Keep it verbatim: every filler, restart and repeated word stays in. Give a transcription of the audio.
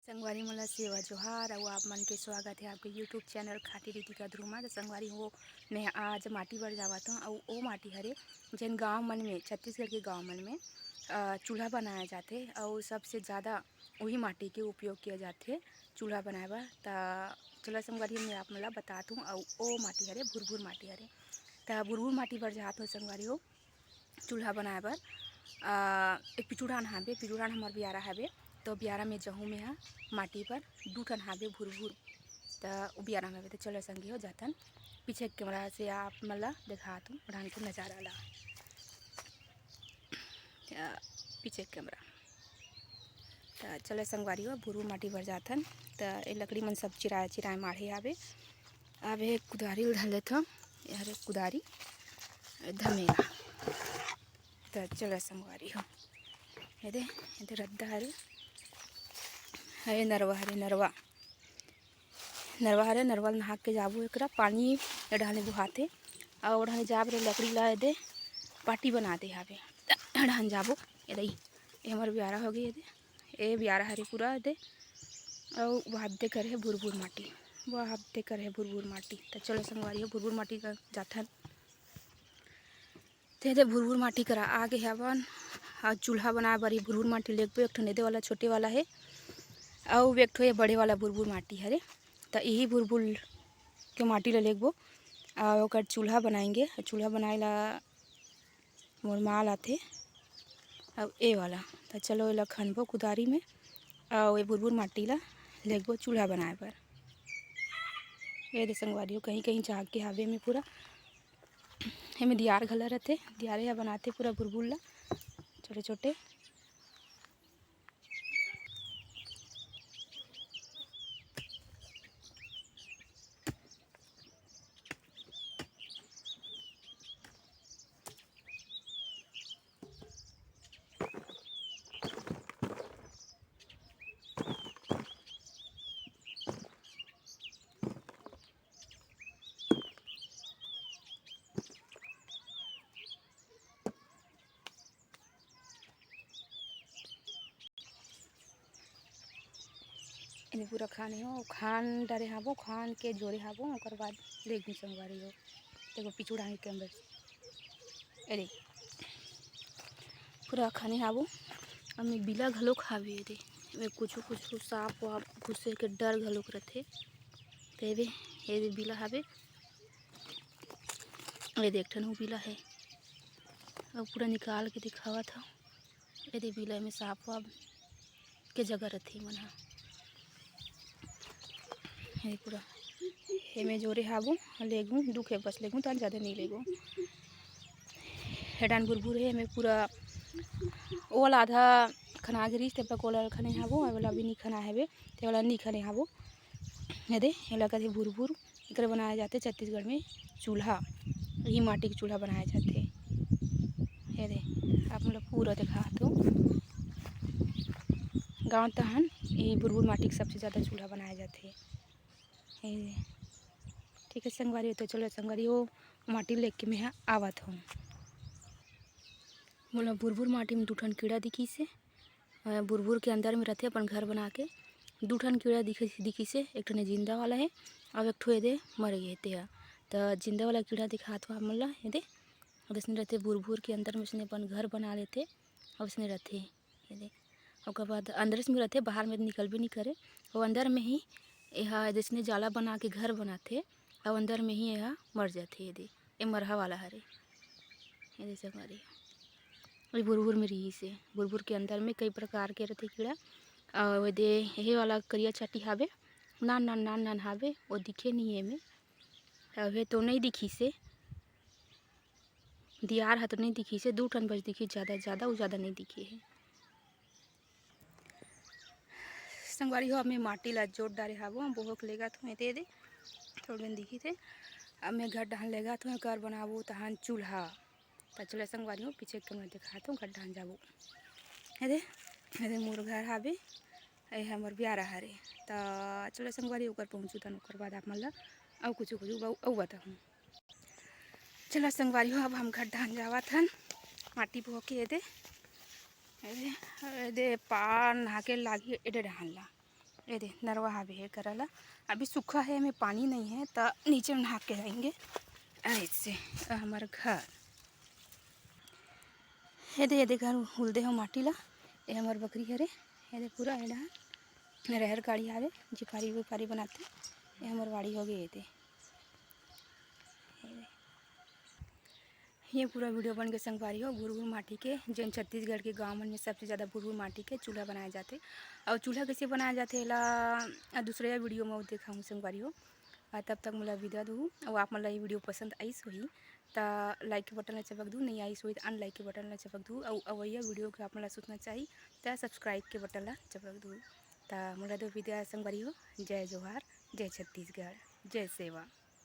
संगवारी मन ला सेवा जोहार अउ आप मन के स्वागत हे आपके YouTube चैनल खाटी रीति का धुरमा। तो संगवारी हो, मैं आज माटी बर जावत हूँ अउ ओ माटी हरे जेन गांव मन में, छत्तीसगढ़ के गांव मन में अ, चूल्हा बनाया जाथे अउ सबसे ज़्यादा वही माटी के उपयोग किया जाथे चूल्हा बनाए बर। त चलो संगवारी, मैं आप मन ला बतात हूँ अउ ओ माटी हरे भुरभुर माटी हरे। त भुरभुर माटी बर जात हो संगवारी हो, चूल्हा बनाए बर अ, एक पिचुड़ान हाबे, पिचुड़ान हमर बियारा हाबे, तो बियारा में जहूँ में हा माटी बर दू ठन हाबे भुरभुर। त ओ बियारा में हाबे, त चलो संगी हो जातन पीछे के कैमरा से आप मन ला देखात हूँ ओढ़ान के नजारा ला। त पीछे के कैमरा। त चलो संगवारी हो, भुरभुर माटी बर जाथन। त ए लकड़ी मन सब चिराए चिराए माढ़े हाबे। अब ए कुदारी ल धर लेथन, ए हरे कुदारी, ए धमेला। त चलो संगवारी हो, एदे, एदे रद्दा हरे, हरे नरवा, हरे नरवा, नरवा हरे, नरवा ल नहा के जाबो, एकरा पानी ए डहान ले बोहाथे, अउ ओ डहान ले जाब रे लकड़ी ला एदे पाटी बना दे हाबे, ए डहान जाबो, एदे, ए हमर बियारा होगे एदे, ए बियारा हरे पूरा एदे, अउ बाप दे करे हे भुरभुर माटी, बाप दे करे हे भुरभुर माटी। त चलो संगवारी हो, भुरभुर माटी कर जाथन। ते दे भुरभुर माटी करा आगे हवन। आज चूल्हा बनाए बर ही भुरभुर माटी लेगबो। एक ठन एदे वाला छोटे वाला हे, अउ एक ठो ये बड़े वाला भुरभुर माटी हरे। त इही भुरभुर के माटी ल लेगबो, अउ ओकर चूल्हा बनाएंगे। चूल्हा बनाए ला मोर माँ लाथे। अउ ए वाला, त चलो एला खनबो कुदारी में, अउ ए भुरभुर माटी ला लेगबो चूल्हा बनाए बर। ए दे संगवारी हो, कहीं कहीं जाग के हावे में पूरा। एमे दियार घला रथे, दियारे ह बनाथे पूरा भुरभुर ला छोटे छोटे। एमे पूरा खाने हो, खान डारे हाबो, खान के जोरे हाबो, ओकर बाद लेगहूँ संगवारी हो। देखो पिछू डांगे के अंदर, अरे पूरा खाने हाबो। एमे बिला घलोक हावे रे, एमे कुछु कुछु सांप वाप घुसे के डर घलोक रथे। तेरे ये दे बिला हावे, ये देख ठन हो बिला है, अब पूरा निकाल के दिखावत हूँ। एदे बिला में सांप वाप के जगह रथे मन ह। हे पूरा एमे जोरे हाबो, लेगू दू खेप बस लेगू, त जादा नहीं लेगू। हेडान भुरभुर हे, एमे पूरा ओला आधा खना गिरिस, ते पकोला खने हाबो, ए वाला भी नहीं खना हेबे, ते वाला नहीं खने हाबो। एदे एला कथे भुरभुर। एकर बनाए जाथे छत्तीसगढ़ में चूल्हा, यही माटी के चूल्हा बनाए जाथे। ये दे, आप मन ल पूरा देखात हो। गाँव तहन यही बुरबुर माटी के सबसे ज़्यादा चूल्हा बनाए जाथे। ये दे, ठीक है संगवारी हो, तो चलो संगवारी हो, माटी लेके मैं ह आवत हूँ। मोला बुरबुर माटी में दू ठन कीड़ा दिखिस हे। अ, बुरबुर के अंदर में रथे अपन घर बना के। दू ठन कीड़ा दिखे, दिखिस हे, एक ठन जिंदा वाला हे, अउ एक ठो एदे मर गे हे तेहा। त जिंदा वाला कीड़ा दिखात हो आप मन ला, एदे, अउ जइसने रथे बुरबुर के अंदर में, उसने अपन घर बना लेथे, अउ उसने रथे, एदे। ओकर बाद अंदर में रथे, बाहर में निकलबे नहीं करे, अउ अंदर में ही एहा जइसने जाला बना के घर बनाथे, अउ अंदर में ही एहा मर जाथे, एदे। ए मरहा वाला हरे। ये दे संगवारी, ये बुरबुर में रहिस हे। बुरबुर के अंदर में कई प्रकार के रथे कीड़ा। अउ ये दे, ये वाला करिया चाटी हावे, नान नान नान नान हावे, वो दिखे नहीं है एमे। अउ ये तो नहीं दिखिस हे, दियार हा तो नहीं दिखिस हे, दू ठन बस दिखिस, ज़्यादा, ज़्यादा, वो ज़्यादा नहीं दिखे हे। संगवारी हो, अब मैं माटी ला जोत डारे हावो, बोहक लेगत हूँ, एदे, एदे, थोड़े दिन दिखी थे। अब मैं घर डहन लेगत हूँ, घर बनाबो तहन चूल्हा। त चलो संगवारी हो, पीछे के मैं दिखात हूँ, घर डहन जाबो। एदे, एदे मोर घर हावे, ए हमर बियारा हरे। त चलो संगवारी, ओकर पहुँचू तन, ओकर बाद आप मन ला अउ कुछु, कुछु अउ, अउ बताहूँ। चलो संगवारी हो, अब हम घर डहन जावत हन, माटी बोह के एदे, एदे, एदे पार नहा के लागी एदे डहन ला। ये दे, नरवा हावे हे करा ला। अभी सूखा है, एमे पानी नहीं है, त नीचे में नहा के आएंगे। ऐसे, आ हमर घर। ये दे, ये दे घर हुलदे हो माटी ला। ये हमर बकरी हरे। ये दे पूरा एडा रहर काड़ी हावे, झिपारी व्यापारी बनाते। ये हमर वाड़ी हो गए, ये दे। ये दे। ये पूरा वीडियो बन के संगवारी हो भुरभुर माटी के, जेन छत्तीसगढ़ के गांव मन में सबसे ज़्यादा भुरभुर माटी के चूल्हा बनाए जाथे। और चूल्हा कैसे बनाए जाथे, एला दूसरे वीडियो में देखाऊँ संगवारी हो। आ, तब तक मोला विदा दू। और आप मन ला ये वीडियो पसंद आइस होही, त लाइक के बटन ला चपक दू, नहीं आइस होही, त अनलाइक के बटन ला चपक दू। और अवैया वीडियो के आप मन ला सूचना चाही, त सब्सक्राइब के बटन ला चपक दू। त मोला दो विदा संगवारी हो। जय जोहार, जय छत्तीसगढ़, जय सेवा।